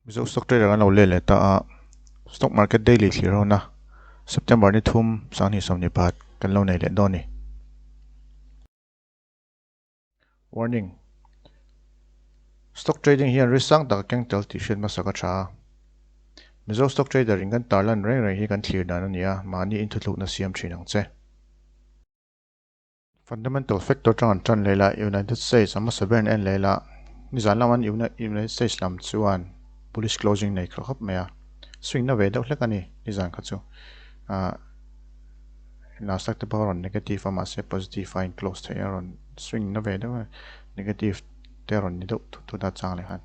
Mizo stock trader an lo let leh ta a, stock market daily thlir ho na September ni thum sanghnih sawmhnih pakhat kan lo nei leh dawn a ni. Warning, Stock trading hian risk sang tak a keng tel tih hriat hmasa ka tha a. Mizo stock trader in kan tarlan reng reng hi kan thlir dan a ni a, mahni inthutlukna siam thin ang che. Fundamental factor tang an tan leh la, United States a hmasa ber an en leh la, nizan lam an United States lam chuan bullish closing nei kha khawp mai a, swing na ve deuh hlek a ni nizan kha chu ah Nasdaq te pawh a rawn negative a mahse positive a in close theih a rawn swing na ve deuh a negative te a rawn ni deuh thut thut a chang leh khan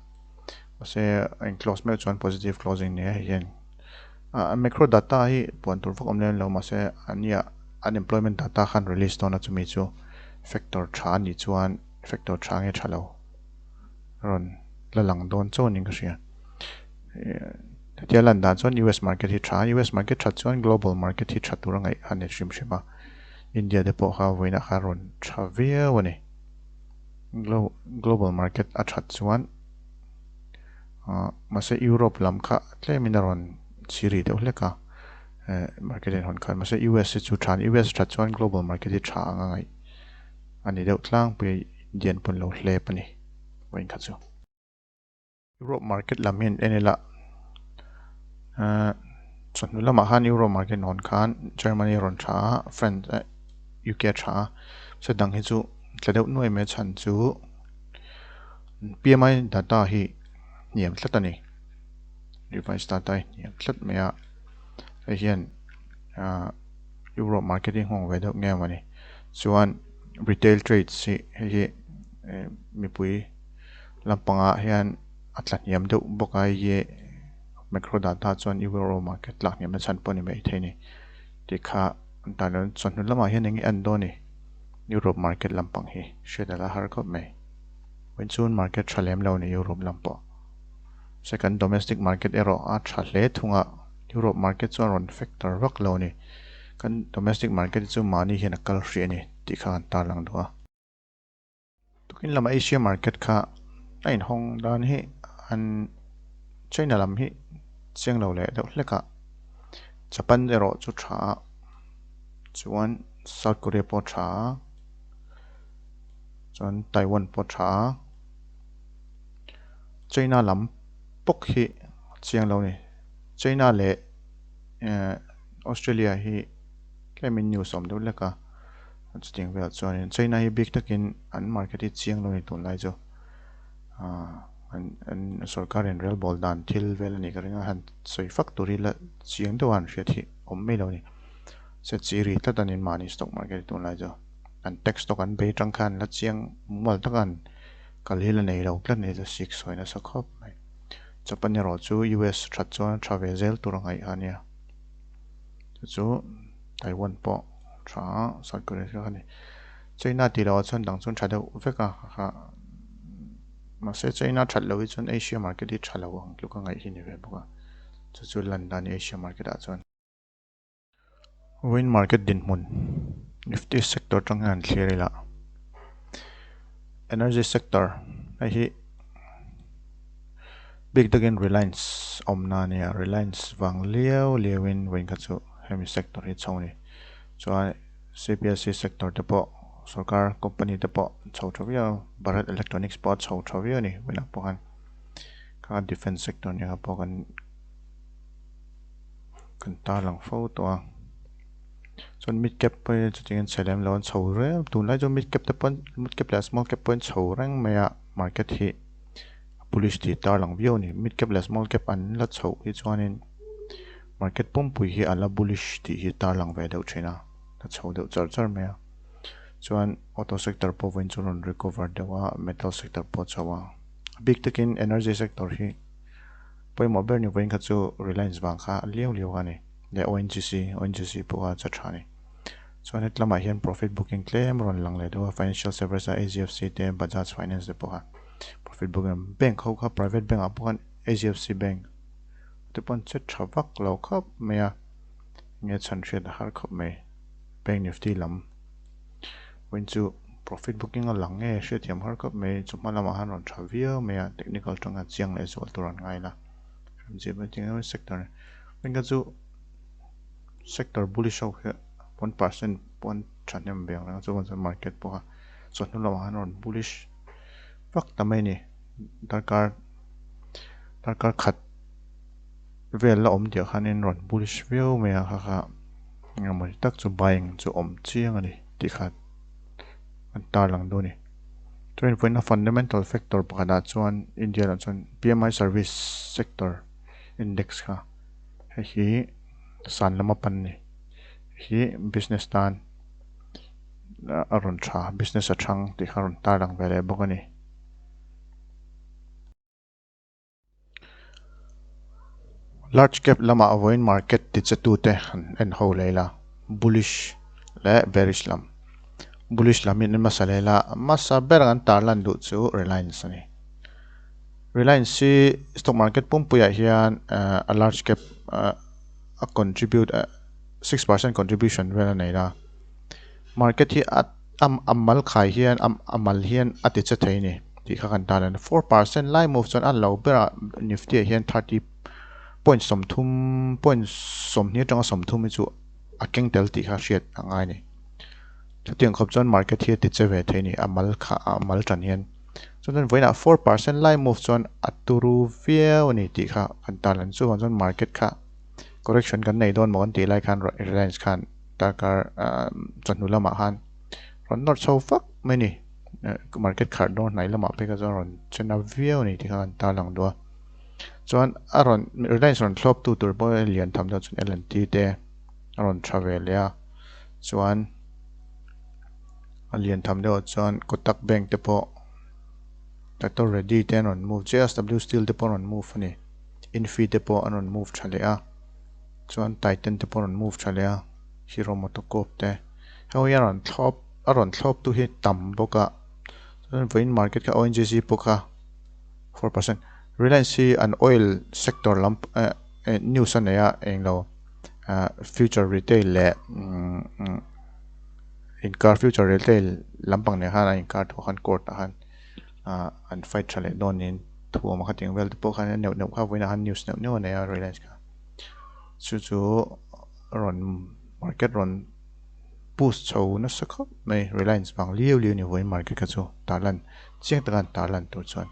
mahse a in close meuh chuan positive closing nei a hei hian ah macro data hi puan tur vak awm lem lo mahse ania unemployment data khan release dawn a chumi chu factor tha a nih chuan factor tha nge tha lo rawn la lang dawn chauh aniin ka hria hetia lan dan chuan US market hi tha a US market that chuan global market hi tha tur a ngaih a ni hrim hrim a India te pawh kha vawiinah khan rawn tha viau a ni global market a that chuan ah mahse Europe lam kha tlemin a rawn chiri deuh hlek a eh market in hawn khan mahse US hi chu tha a ni US that chuan global market hi tha ang a ngaih a ni deuh tlangpui a Indian pawn lo hlep a ni vawiin kha chu. Europe market lam hi an en ila ah chawhnu lamah khan Europe market an hawn khan Germany a rawn tha a France eh UK a tha a se dang hi chu tla deuh nuai mai a chhan chu P_M_I data hi hniam tlat a ni revised data hi hniam tlat mai a hei hian ah Europe market hi nghawng ve deuh nge mawni chuan retail trades hi hei hi eh mipui lampangah hian a tla hniam deuh bawk a hei hi macro data chuan Euro market tlak hniam na chhan pawh a ni maithei a ni tih kha an tan lo chawhnu lamah hian eng nge a en dawn a ni Europe market lampang hi hriat a la har khawp mai vawiin market tha lem lo a ni Europe lam pawh. Second domestic market erawh a tha hle thung a, Europe market chuan rawn factor vak lo a ni. Kan domestic market hi chu mahni hian a kal hrih a ni tih kha kan tarlang duh a. Tukin lama Asia market kha a inhawng dan hi an China lam hi chiang lo leh deuh hlek a, Japan erawh chu tha a, chuan South Korea pawh tha a, chuan Taiwan pawh tha a. China lam bawk hi a chiang lo a ni. China leh eh Australia hi tlemin news a awm deuh lek a chutiang velah chuanin China hi bik takin an market hi chiang lo a ni tunlai chu ah an an sorkarin rel bawl dan thil vel a nih ka ring a han sawi fak tur hi la chiang deuh a han hriat hi awm mai lo a ni. Se chi ri tlat a ni mahni stock market hi tunlai chu an tax stock an bei tang khan la chiang mumal tak a an Kal hi la nei lo tlat ni chu sik sawi nasa khawp mai. Japan erawh chu US that chuan a tha ve zel tur a ngaih kha ania. Chu chu Taiwan pawh tha a, South Korea kha a ni. China tih loh ah chuan dang chuan tha deuh vek a kha mahse China that loh hi chuan Asia market hi tha lo ang tluk a ngaih hi ni ve bawk a. Chu chu lan dan a ni Asia market ah chuan. Vawiin market dinhmun Nifty sector atang hian an thlir ila energy sector hei hi bik takin Reliance awmna a nia Reliance vang liau liau in vawiin kha chu hemi sector hi chho a ni chuan C_P_S_C sector te pawh sorkar company te pawh chho tha viau a Bharat Electronics pawh a chho tha viau a ni vawiinah pawh khan kha defence sector nia pawh kan. Kan tarlang fo tawh a chuan mid cap pawh hi chutiang in chhe lem lo an chho reng tunlai chu mid cap te pawn mid cap leh small cap pawh an chho reng mai a market hi a bullish tih tarlang viau a ni mid cap leh small cap an la chhoh hi chuanin market pumpui hi a la bullish tih hi tarlang ve deuh thin a a chho deuh char char mai a chuan auto sector pawh vawiin chu a rawn recover deuh a metal sector pawh a chho a a bik takin energy sector hi. Pawimawh ber ni vawiin kha chu Reliance vang kha a liau liau a ni leh ONGC, ONGC pawh kha a cha tha a ni. Chuan heti lamah hian profit booking tlem rawn lang leh deuh a, financial service a HDFC te Bajaj Finance te pawh kha profit booking bank ho kha private bank ah pawh khan HDFC bank te pawh an che tha vak lo khawp mai a, enge chhan hriat a har khawp mai bank nifty lam vawiin chu profit booking a lang nge hriatthiam har khawp mai chu hma lamah khan rawn tha viau mai a technical tanga chiang leh zual tur an ngai la. MG bank sector bank kha chu sector bullish ho hi 1% pawh an thahnem ve ang reng a chuan chuan market pawh kha chawhnu lamah khan a rawn bullish vak ta mai a ni darkar darkar khat vel la awm tih ah khanin rawn bullish viau mai a kha kha engemaw ni tak chu buying chu awm chiang a ni tih kha an tarlang dawn a ni. Chuan vawiin a fundamental factor pakhatah chuan India lah chuan P_M_I service sector index kha hei hi san lama pan a ni hi business tan a rawn tha business a thang tih kha a rawn tarlang ve leh bawk a ni. Large cap lamah vawiin market ti che tute han en ho leh ila bullish leh bearish lam bullish lam in hmasa leh ila hmasa ber an tarlan duh chu Reliance a ni. Reliance hi stock market pumpuiah hian a large cap a contribute 6% contribution vel a nei la market hi a a mal khai hian a mal hian a ti che thei a ni tih kha kan tarlan a 4% lai move chuan a lo berah nifty ah hian 30 point 30 point 20 atanga 30 hi chu a keng tel tih kha hriat a ngai a ni chutiang khawp chuan market hi a ti che ve thei a ni a mal kha a mal tan hian chuan chuan vawiinah 4% lai move chuan a turu viau a ni tih kha kan tarlan chuvang chuan market kha correction kan nei dawn maw kan tih lai khan Reliance khan darkar chawhnu lamah khan rawn nawr chho vak mai a ni market kharh dawn hnai lamah phei kha chuan rawn che na viau a ni tih kha kan tarlang duh a chuan a rawn Reliance rawn thlawp tu tur pawh lian tham deuh chuan L and T te a rawn tha ve leh a chuan a lian tham deuh ah chuan Kotak bank te pawh Doctor Reddy te an rawn move J_S_W steel te pawh an rawn move a ni Infi te pawh an rawn move tha leh a chuan Titan te pawh an rawn move tha leh a Hero MotoCorp te heng hi a rawn thlawp a rawn thlawp tu hi tam bawk a chuan vawiin market kha ONGC pawh kha 4% Reliance hi an oil sector lam eh eh news a nei a englo ah future retail leh umm inkar future retail lampang nen khan a inkar thu khan court ah khan ah an fight tha leh dawn niin thu awm a khatiang vel te pawh khan a neuh neuh kha vawiinah khan news neuh neuh a nei a Reliance kha chu chu rawn market rawn boost chho nasa khawp mai Reliance vang liau liau a ni vawiin market kha chu tarlan chiang taka an tarlan tur chuan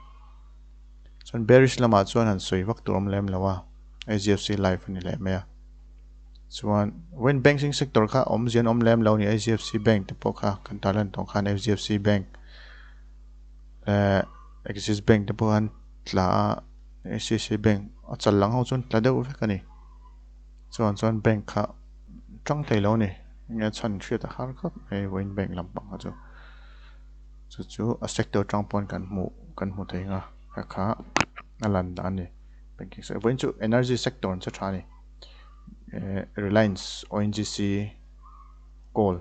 chuan bearish lamah chuan han sawi vak tur awm lem lo a H_D_F_C life a ni leh mai a chuan vawiin banking sector kha awmzia an awm lem lo a ni H_D_F_C bank te pawh kha kan tarlan tawh khan H_D_F_C bank eh Axis bank te pawh khan tla a H_D_F_C bank a chal lang ho chuan tla deuh vek a ni. Chuan chuan bank kha tang thei lo a ni enge a chhan hriat a har khawp mai vawiin bank lampang kha chu chu chu a sector atang pawn kan hmuh kan hmu thei ang a kha kha a lan dah a ni banking sector vawiin chu energy sector an che tha a ni eh Reliance ONGC coal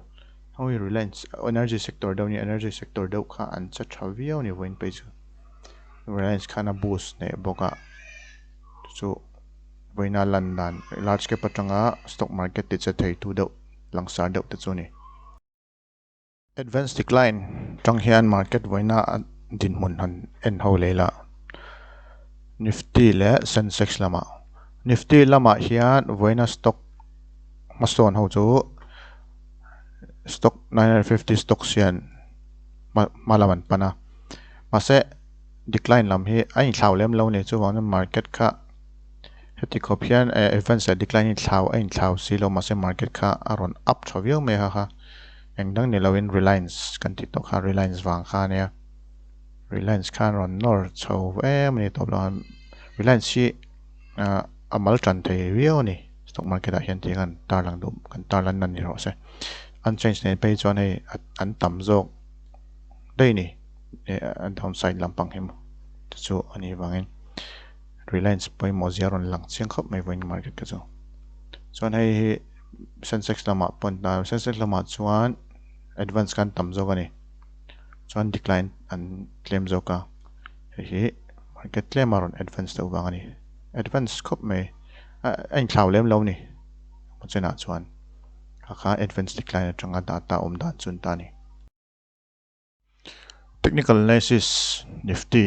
ho hi Reliance energy sector deuh a ni energy sector deuh kha an che tha viau a ni vawiin phei chu Reliance khan a boost hneh bawk a chu chu. Vawiina lan dan large cap atanga stock market ti che thei tu deuh langsar deuh te chu a ni. Advance decline tang hian market vawiina a dinhmun han en ho leh ila Nifty leh Sensex lamah. Nifty lamah hian vawiina stock hmasawn ho chu stock 950 stocks hian hma lam an pan a mahse decline lam hi a inthlau lem lo a ni chuvangin market kha heti khawp hian eh advance leh decline hi thlau a inthlau si lo mahse market kha a rawn up tha viau mai a kha eng dang ni loin Reliance kan tih tawh kha Reliance vang kha a nia Reliance khan rawn nawr chho em a ni tawp lo a Reliance hi ah a mal tan thei viau a ni stock market ah hian tih khan tarlang duh kan tarlan a ni rawh se unchanged nen phei chuan hei an tam zawk daih a ni. A downside lampang hi maw te chu a nih vangin Reliance pawimawh zia a rawn lang chiang khawp mai vawiin market te chu. Chuan hei hi Sensex lamah pawh an tar a, Sensex lamah chuan advance khan tam zawk a ni. Chuan decline an tlem zawk a, hei hi market tlema rawn advance deuh vang a ni. Advance khawp mai a inthlau lem lo a ni chenah chuan kha kha advance decline atanga data awm dan chu an ta a ni. Technical analysis Nifty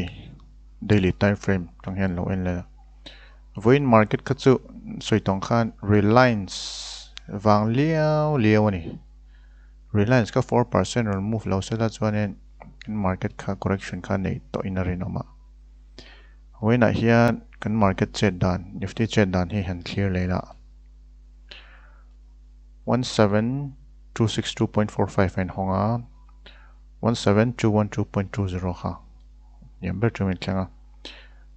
daily time frame tang hian lo en leh a. Vawiin market kha chu sawi tawng khan Reliance vang liau liau a ni. Reliance kha 4% rawn move lo sela chuanin market kha correction kha nei tawhin a rinawm a. Vawiinah hian kan market chet dan, Nifty chet dan hi han thlir leh la. 17262.45 a inhawng a, 17212.20 kha hniam ber turin a thleng a.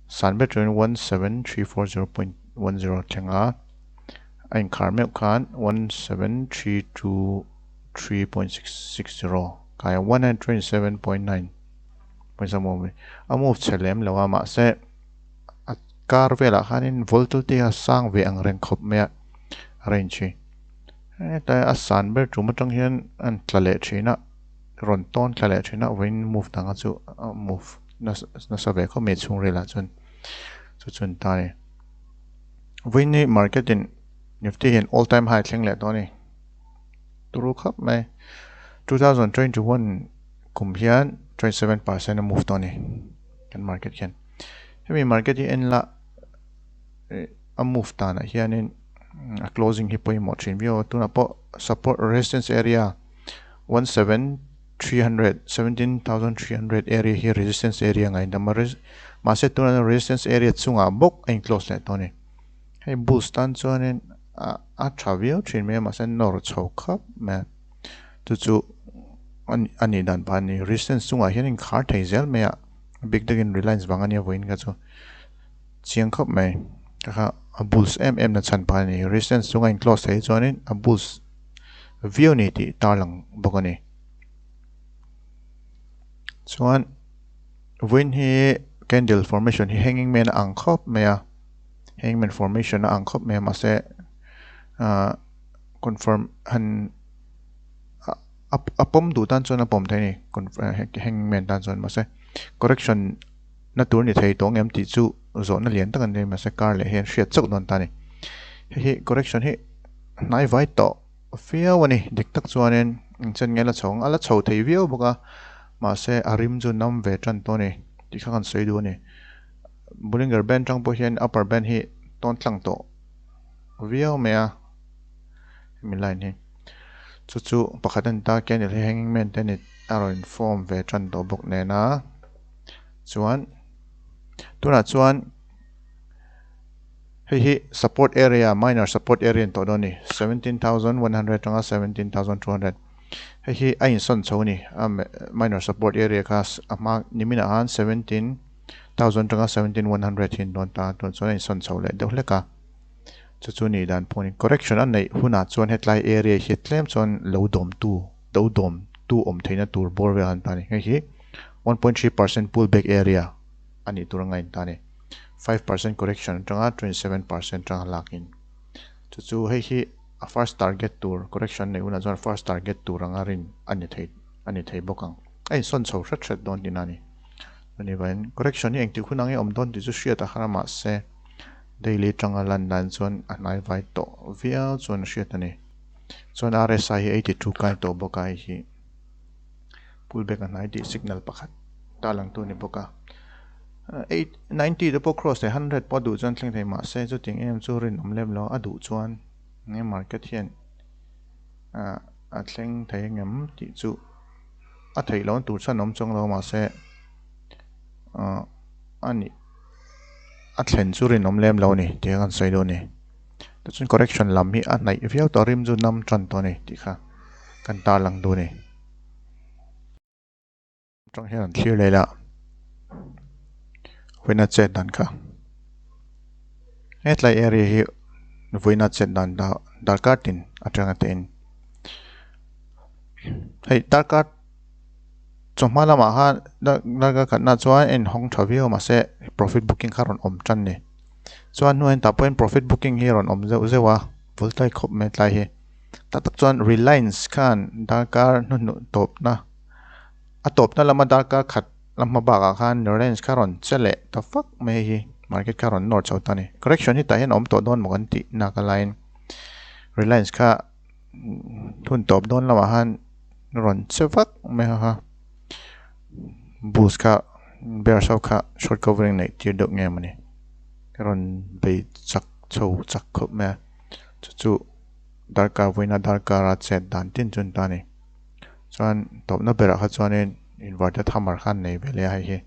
San ber turin 17340.10 a thleng a, a inkhar meuh khan 17323.660 kai a, 127.9 pawisa move a move chhe lem lo a, mahse a kar velah khanin volatility a sang ve ang reng khawp mai a range hi. Hetlai a san ber tum atang hian a tla leh thin a, rawn tawn tla leh thin a, vawiin move danga chu a move nasa ve khawp mai chhungrilah chuan chu chu an ta a ni. Vawiin hi market in Nifty hian all time high thleng leh tawh a ni. Turu khawp mai. 2021 kum hian 27% a move tawh a ni kan market hian. Hemi market hi en la a move danah hianin a closing hi pawimawh thin viau a tunah pawh support resistance area 17300 17300 area hi resistance area ngaidam a mahse tunah resistance area chungah bawk a in close leh tawh a ni. Hei bulls tan chuanin a tha viau thin mai a mahse nawr chho khap mai a chu chu a nih dan pah a ni resistance chungah hian a inkhar thei zel mai a bik takin Reliance vang a nia vawiin kha chu chiang khawp mai ka kha a bulls em em na chhan phah a ni resistance chunga in close thei chuanin a bulls viau ni tih tarlang bawk a ni chuan vawiin hi candle formation hi hanging man a ang khawp mai a hanging man formation a ang khawp mai a mahse ahh confirm han a pawm duh tan chuan a pawm thei a ni hanging man tan chuan mahse correction na tur ni thei tawh ngem tih chu zawhna lian tak a ni mahse car leh hian hriat chauh dawn ta a ni. Hei hi correction hi hnai vai tawh viau a ni dik tak chuanin engchen nge la chho ang a la chho thei viau bawk a mahse a rim chu nam ve tan tawh a ni tih kha kan sawi duh a ni. Bollinger Band atang pawh hian upper band hi tawn tlang tawh viau mai a hemi line hi chu chu pakhat a ni ta candle hi hanging man te a ni a rawn in form ve tan tawh bawk nen a. Chuan tunah chuan hei hi support area minor support area an tawh dawn a ni 17,100 atanga 17,200 hei hi a insawn chho a ni a minor support area kha a hma niminah khan 17,000 atanga 17,100 hi an dawn ta a tunah chuan a insawn chho leh deuh hlek a chu chu nih dan pawh a ni correction a neih hunah chuan hetlai area hi tlem chuan lo dawmtu lo dawmtu awm theihna tur bawr vel an ta a ni hei hi. 1.3% pullback area a nih tur a ngaih ta a ni. 5% correction atanga 27% atanga lakin. Chu chu hei hi a first target tur correction neih hunah chuan first target tur anga rin a ni thei a ni thei bawk ang. A insawn chho hret hret dawn tihna a ni. Chuni vangin correction hi engtik hun ang nge awm dawn tih chu hriat a har a mahse daily atanga lan dan chuan a hnai vai tawh viau chuan a hriat a ni. Chuan RSI hi 82 kai tawh bawk a hei hi. Pullback a hnai tih signal pakhat ta lang tu a ni bawk a 8 90 te pawh cross thei 100 pawh a duh chuan thleng thei mahse chutiang em chu rinawm lem lo a duh chuan enge market hian ah a thleng thei angem tih chu a theih loh na tur chuan a awm chuang lo mahse ah a nih a thlen chu rinawm lem lo a ni tih kha kan sawi duh a ni. Tichuan correction lam hi a hnaih viau tawh a rim chu nam tan tawh a ni tih kha kan tarlang duh a ni. Atang hian an thlir leh la vawiina chet dan kha hetlai area hi vawiina chet dan darkar tin atanga te in hei darkar chawhma lamah khan darkar khatna chuan a inhawng tha viau mahse profit booking kha a rawn awm tan a ni. Chuan hnuaiin tah pawhin profit booking hi a rawn awm zeuh zeuh a vul tlai khawp mai tlai hi tak tak chuan Reliance khan darkar hnuhnuh tawpna a tawpna lama darkar khat la hma bakah khan Reliance kha a rawn che leh ta fak mai hi market kha a rawn nawr chho ta a ni correction hi tah hian a awm tawh dawn maw kan tih nak a laiin Reliance kha hun tawp dawn lamah khan a rawn che vak mai a bulls kha bears ho kha short covering neih tir deuh nge mawni. Rawn bei chak chho chak khawp mai a, chu chu darkar vawiina darkara chet dan tin chu an ta a ni. Chuan tawpna berah kha chuanin inverted hammer kha an nei ve leh a hei hi.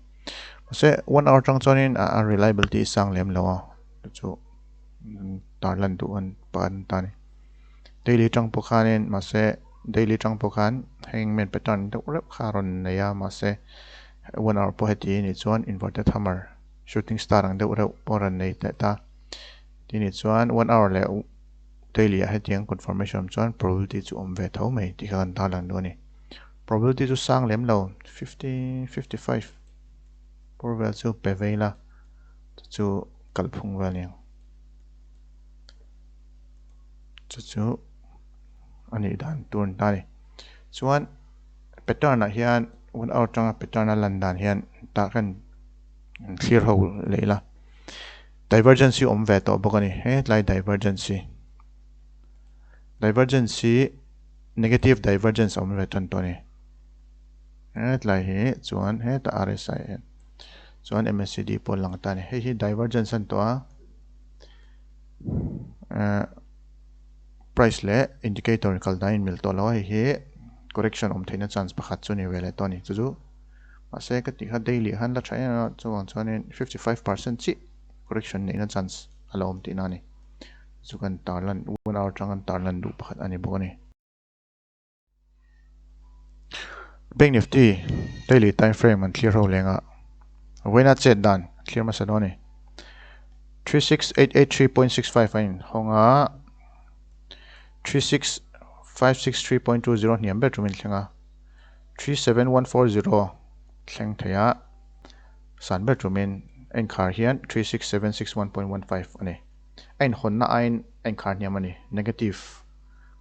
Mahse one hour atang chuanin a reliability hi sang lem lo a, chu chu tarlan duh an pakhat an ta a ni. Daily atang pawh khanin mahse daily atang pawh khan hangman pattern deuh reuh kha a rawn nei a mahse one hour pawh heti a nih chuan inverted hammer. Shooting star ang deuh reuh pawh rawn nei teh ta. Tih nih chuan one hour leh daily ah hetiang confirmation awm chuan probability chu awm ve tho mai tih kha kan tarlang duh a ni. Probability chu sang lem lo 50, 55 pawr vel chu pe vei la chu chu kalphung vel aniang. Chu chu a nih dan tur an ta a ni. Chuan pattern ah hian one hour atanga pattern a lan dan hian tah khan thlir ho leh ila divergence hi awm ve tawh bawk a ni hetlai divergence hi divergence hi negative divergence awm ve tan tawh a ni hetlai hi chuan hetah RSI hian chuan MACD pawh lang ta a ni hei hi divergence a ni tawh a eh price leh indicator kal dan a inmil tawh lo a hei hi correction awm theihna chance pakhat chu a ni ve leh tawh a ni chu chu. Mahse ka tih kha daily ah khan la tha em em a chuvang chuanin 55% chiah correction neihna chance a la awm tihna a ni. Chu kan tarlan one hour atang kan tarlan duh pakhat a ni bawk a ni. Bank Nifty daily time frame an thlir ho leng a, vawiina chet dan a thlir hmasa dawn a ni. 36883.65 a inhawng a, 36563.20 hniam ber tumin thleng a. 37140 thleng thei a, san ber tumin a inkhar hian 36761.15 a ni. A inhawnna aiin a inkhar hniam a ni, negative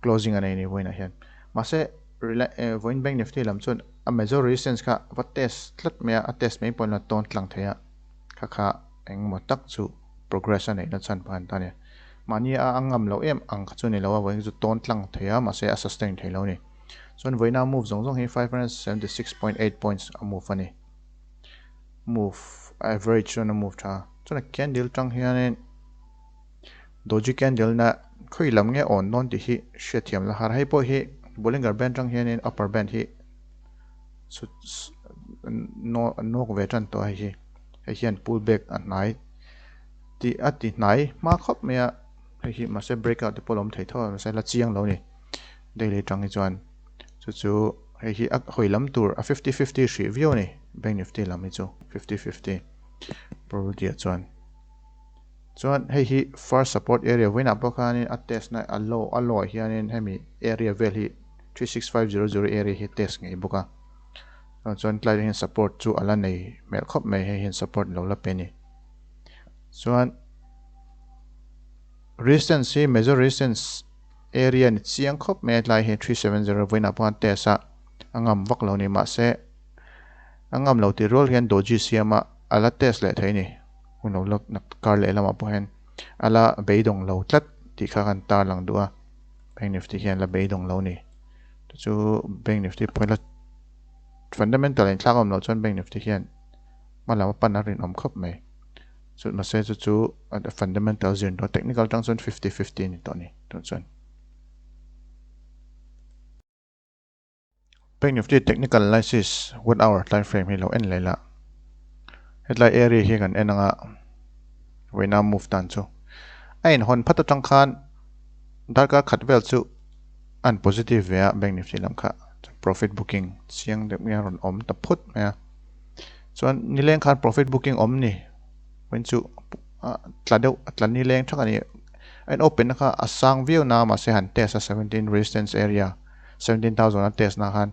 closing a nei a ni vawiinah hian. Mahse, vawiin Bank Nifty lam chuan a major resistance kha va test tlat mai a, a test mai pawhin a tawn tlang thei a, kha kha engemaw tak chu progress a neihna chhan pawh a ni ta a ni. Mahni a a ngam loh em ang kha chu a ni lo a, vawiin chu tawn tlang thei a, mahse a sustain thei lo a ni. Chuan vawiina move zawng zawng hi 576.8 points a move a ni. Move average chuan a move tha. Chuan a candle tang hianin doji candle na khawi lam nge awn dawn tih hi hriatthiam la har. Hei pawh hi Bollinger Band tang hianin upper band hi nawk ve tan tawh a hei hi. Hei hian pull back a hnai tih a ti hnai hma khawp mai a. Hei hi mahse breakout te pawh a la awm thei tho a mahse la chiang lo a ni. Daily atang hi chuan chu chu hei hi a hawi lam tur a 50 50 hrih viau a ni Bank Nifty lam hi chu 50 50 probability ah chuan chuan hei hi first support area vawiinah pawh khanin a test na a low a low ah hianin hemi area vel hi 36500 area hi test ngei bawk a chuan tlai hian support chu a la nei hmel khawp mai hei hian support lo la pe a ni chuan resistance hi major resistance Area ni chiang khawp mai a tlai hi 370 vawiinah pawh khan test a a ngam vak lo ni mahse a ngam lo tih rual hian doji siama a la test leh thei a ni hun lo la kar leh lamah pawh hian a la beidawng lo tlat tih kha kan tarlang duh a Bank Nifty hian la beidawng lo ni chu chu Bank Nifty pawh la fundamental inthlak awm loh chuan Bank Nifty hian hma lam a pan a rinawm khawp mai. Chu mahse chu chu a fundamental zir dawn technical tang chuan 50 50 a ni tawh a ni tun chuan. Bank Nifty technical analysis 1 hour time frame hi lo en leh la. Hetlai area hi kan en anga vawiina move dan chu a inhawn phat atang khan darkar khat vel chu an positive ve a Bank Nifty lam kha profit booking chiang deuh nge a rawn awm ta phut mai a. Chuan nileng khan profit booking awm ni vawiin chu tla deuh a tla nileng thak a ni. A in open na kha a sang viau na mahse han test a 17 resistance area 17,000 a test na khan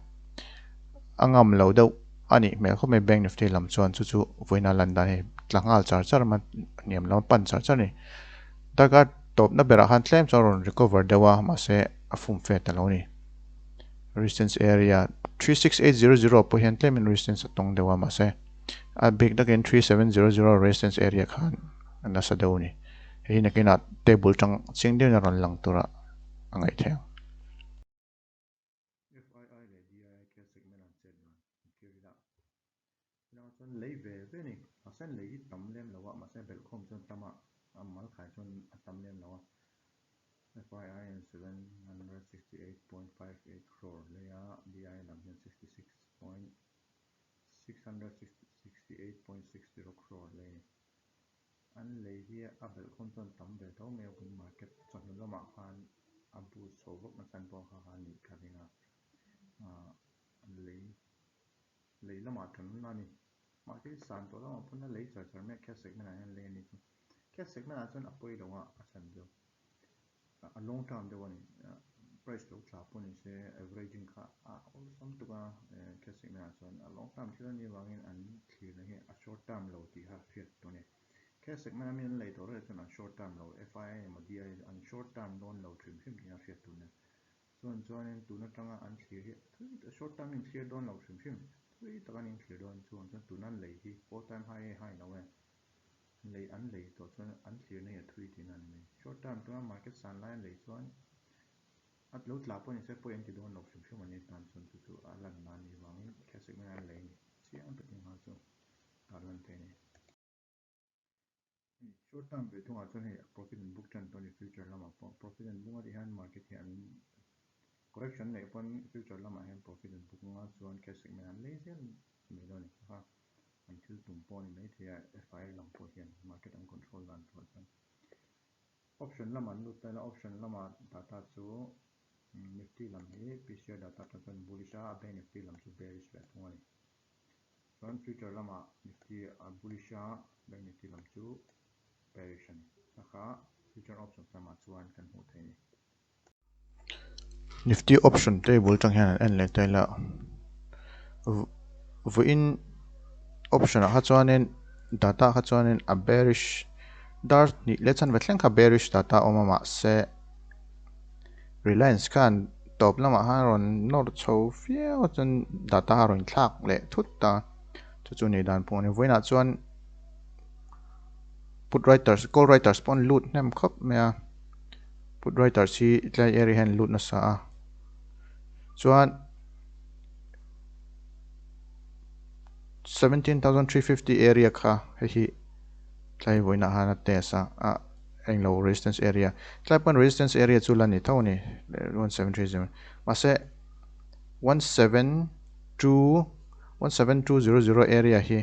a ngam lo deuh a nih hmel khawp mai Bank Nifty lam chuan chu chu vawiin a lan dan hei tla nghal char char a hniam lam a pan char char a ni. Darkar tawpna berah khan tlem chuan a rawn recover deuh a mahse a fum fe ta lo a ni. Resistance area 36800 pawh hian tlemin resistance a tawng deuh a mahse a bik takin 3700 resistance area khan a nasa deuh a ni. Hei hi nakinah table tang ching deuhin a rawn lang tura a ngaih theih ang. FII leh DII care segment an chet dan an thlir ila. Hetiang chuan lei ve ve a ni. Mahse lei hi tam lem lo a, mahse belhkhawm chuan tam a, a mal khai chuan a tam lem lo a. FII in 768.58 crore lei a, DI lam hian 66.668.60 crore lei a ni. An lei hi a belhkhawm chuan tam ve tho mai a, open market chawhnu lamah khan a boost chho vak na chan pawh kha kha a nih ka ring a, lei lei lamah tan a ni. Mahse san tawh lamah pawn a lei char char mai a, cash segment ah hian lei a ni chu. Cash segment ah chuan a pawi lo a, a chhan chu a long term deuh a ni. Price lo tla pawh ni se averaging kha a awlsam tuk a, cash segment ah chuan a long term thil a nih avangin an thlirna hi a short term lo tih kha hriat tur a ni. Cash segment a mi an lei tawh reng chuan an short term lo, FII emaw DI an short term dawn lo hrim hrim tih a hriat tur a ni. Chuan chuanin tun atanga an thlir hi thui tak short term in thlir dawn lo hrim hrim thui tak an inthlir dawn chuan chuan tuna lei hi all time high e high lo e lei an lei tawh chuan an thlir na hi a thui tihna a ni mai. Short term tuna market san lai an lei chuan a lo tla pawh ni se pawi an ti dawn lo hrim hrim a ni tan chuan chu chu a lan dan ni vangin cash segment an lei ni chiang takin nghal chu tarlan theih a ni. Hei short term ve thungah chuan hei profit an book tan tawh a ni future lamah pawh profit an book a tih hian market hi an correction neih pawn future lamah hian profit an book anga chuan cash segment an lei zel mai dawn a ni kha an thil tum pawh a ni maithei a FII lam pawh hian market an control dan tur ah chuan option lamah an lut ta ila option lamah data chu nifty lam hi PCR data atang chuan bullish a a bank nifty lam chu bearish ve thung a ni. Chuan future lamah Nifty a bullish a, Bank Nifty lam chu bearish a ni. Kha kha future options lamah chuan kan hmuh theih a ni. Nifty option table atang hian an en leh ta ila, vawiin option ah kha chuanin data ah kha chuanin a bearish dar hnih leh chanve thleng kha bearish data a awm a mahse Reliance khan tawp lamah khan a rawn nawr chho viau a chuan data a rawn thlak leh thut ta chu chu nih dan pawh a ni. Vawiinah chuan put writers call writers pawh an lut hnem khawp mai a put writers hi tlai area hian an lut nasa a chuan 17,350 area kha hei hi tlai vawiinah khan a test a ah. Englo resistance area tlai pawn resistance area chu la ni tho a ni 1730 mahse 172 17200 area hi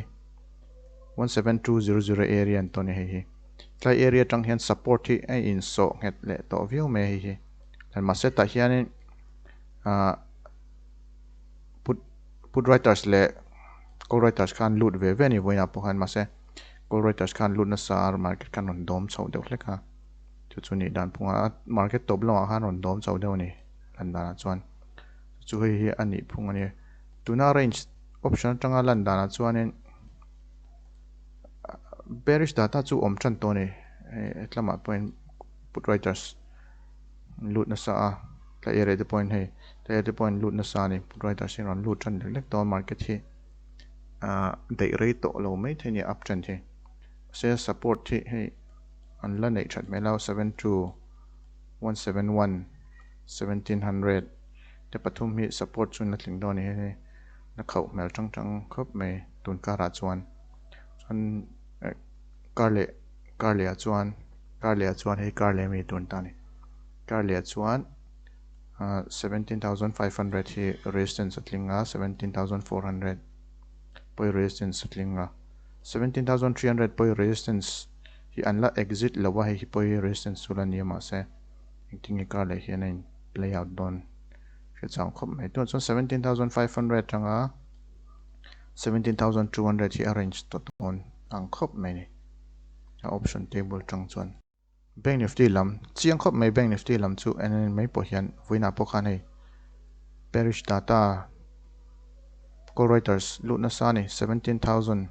17200 area an tawh a ni hei hi tlai area atang hian support hi a insawh nghet leh tawh viau mai a hei hi mahse tah hianin ah put put writers leh call writers khan lut ve ve a ni vawiinah pawh khan mahse. Call writers khan lut nasa a market khan rawn dawm chhoh deuh hlek a, chu chu nih dan phung a, market tawp lamah khan rawn dawm chhoh deuh a ni lan danah chuan chu chu hei hi a nih phung a ni. Tuna range option atanga lan danah chuanin bearish data chu awm tan tawh a ni, hei hetlamah pawhin put writers an lut nasa a, tlai area te pawhin hei tlai area te pawhin lut nasa a ni, put writers hi an rawn lut tan lek lek tawh a market hi. Ahh daih rei tawh lo mai thei a ni up trend hi mahse support hi hei an la neih that hmel a 72171 1700 te pathum hi support chu an la tling dawn a ni hei hi la khauh hmel tang tang khawp mai tun karah chuan chuan eh kar leh kar leh ah chuan kar leh ah chuan hei kar leh ami tun ta a ni kar leh ah chuan. 17,500 hi resistance a tling a, 17,400 pawh resistance a tling a, 17,300 pawh resistance hi an la exit lo a, hei hi pawh resistance chu la ni a mahse engtin nge kar leh hian a in play out dawn hre chang khawp mai. Tunah chuan 17,500 atanga 17,200 hi a range tawh dawn ang khawp mai a ni a option table atang chuan. Bank Nifty lam chiang khawp mai Bank Nifty lam chu en en mai pawh hian vawiinah pawh khan hei Parish data call writers lut nasa a ni 17,000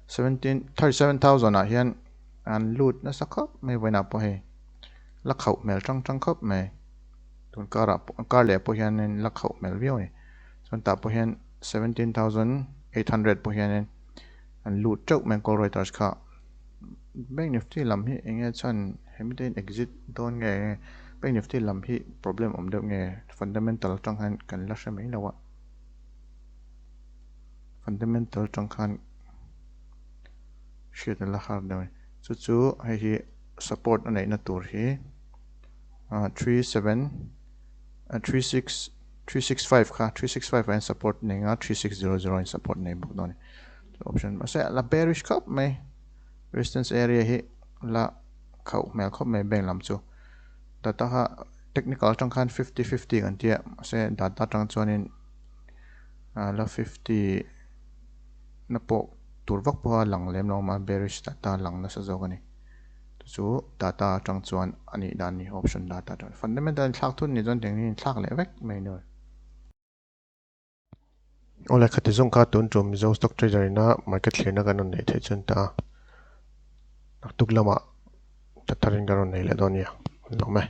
37,000 ah hian an lut nasa khawp mai vawiinah pawh hei la khauh hmel tang tang khawp mai tun karah pawh kar leh pawh hianin la khauh hmel viau a ni chuan tah pawh hian 17,800 pawh hianin an lut teuh mai call writers kha. Bank Nifty lam hi eng nge chhan hemi te in exit dawn nge Bank Nifty lam hi problem awm deuh nge fundamental atang hian kan la hre mai lo a. Fundamental tang khan hriat a la har deuh a ni. Chu chu hei hi support a neihna tur hi 37 36 365 kha 365 ah hian support nei nga 3600 in support nei bawk dawn a ni. Option mahse la bearish khawp mai resistance area hi la khauh hmel khawp mai bank lam chu data kha technical atang khan 50 50 kan tia mahse data atang chuanin la 50 na pawh tur vak pawha lang lem lo awm a bearish data lang nasa zawk a ni. Chu chu data atang chuan a nih dan a ni option data atang fundamental inthlak thut ni chuan engin inthlak leh vek mai a ni. Awle khati zawng kha tun tum Mizo stock trader ina market thlirna kan rawn neih theih chuan ta naktuk lamah thatharin kan rawn nei leh dawn nia. An lawm e.